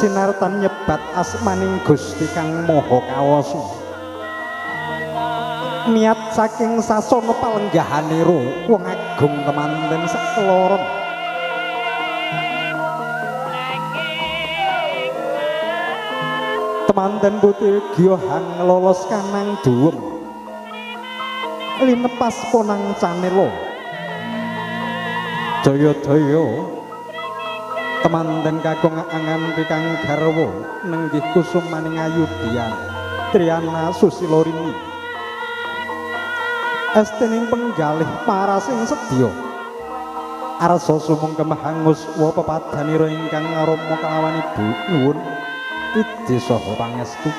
Sinartan nyebat asmaning Gusti Kang Maha Kawasa. Niat saking sasana palenggahanira wong agung temanten sakeloron. Temanten putih gyohang lolos kanang duwem. Linepas ponang canelo. Jaya-jaya temanten kakung angan pikang garwa nenggih kusumaning ayudya Triana Susilorini. Estening penggalih para sing sedya arsa sumungkem hangus wa pepadanira ingkang rama kalawan ibu nuwun idhi saha pangestu.